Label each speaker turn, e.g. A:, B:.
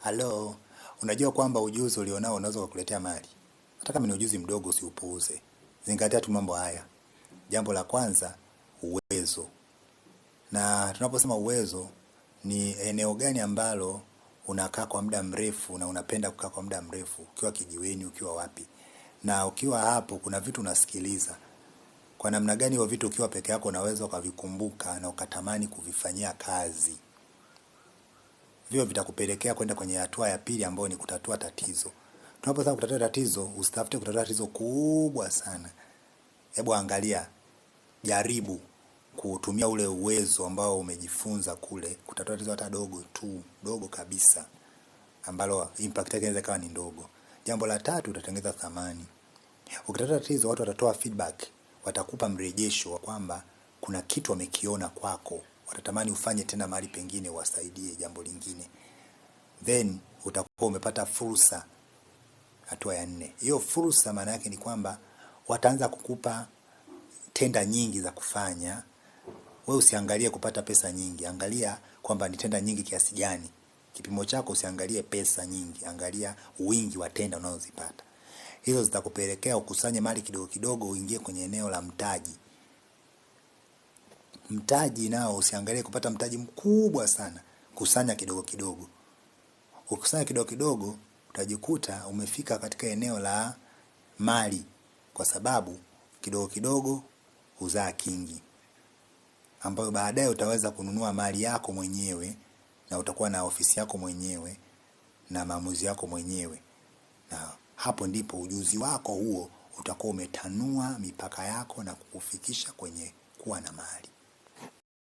A: Halo, unajua kwamba ujuzi ulionao unaweza kukuletea mali. Hata kama ni ujuzi mdogo usiupuuze. Zingatia tu mambo haya. Jambo la kwanza, uwezo. Na tunaposema uwezo ni eneo gani ambalo unakaa kwa muda mrefu na unapenda kukaa kwa muda mrefu, ukiwa kijiweni, ukiwa wapi. Na ukiwa hapo kuna vitu unasikiliza. Kwa namna gani hivyo vitu ukiwa peke yako unaweza ukavikumbuka na ukatamani kuvifanyia kazi. Vio vitakupelekea kwenda kwenye hatua ya pili ambayo ni kutatua tatizo. Tunaposema kutatua tatizo, usitafute kutatua tatizo kubwa sana. Hebu angalia, jaribu kutumia ule uwezo ambao umejifunza kule kutatua tatizo hata dogo tu, dogo kabisa ambalo impact yake inaweza ikawa ni ndogo. Jambo la tatu, utatengeneza thamani. Ukitatua tatizo, watu watatoa feedback, watakupa mrejesho wa kwamba kuna kitu wamekiona kwako, watatamani ufanye tena mahali pengine, wasaidie jambo lingine. Then utakuwa umepata fursa. Hatua ya nne, hiyo fursa maana yake ni kwamba wataanza kukupa tenda nyingi za kufanya. Wewe usiangalie kupata pesa nyingi, angalia kwamba ni tenda nyingi kiasi gani. Kipimo chako usiangalie pesa nyingi, angalia wingi wa tenda unazozipata. Hizo zitakupelekea ukusanye mali kidogo kidogo, uingie kwenye eneo la mtaji. Mtaji nao usiangalie kupata mtaji mkubwa sana, kusanya kidogo kidogo. Ukikusanya kidogo kidogo, utajikuta umefika katika eneo la mali, kwa sababu kidogo kidogo huzaa kingi, ambayo baadaye utaweza kununua mali yako mwenyewe na utakuwa na ofisi yako mwenyewe na maamuzi yako mwenyewe, na hapo ndipo ujuzi wako huo utakuwa umetanua mipaka yako na kukufikisha kwenye kuwa na mali.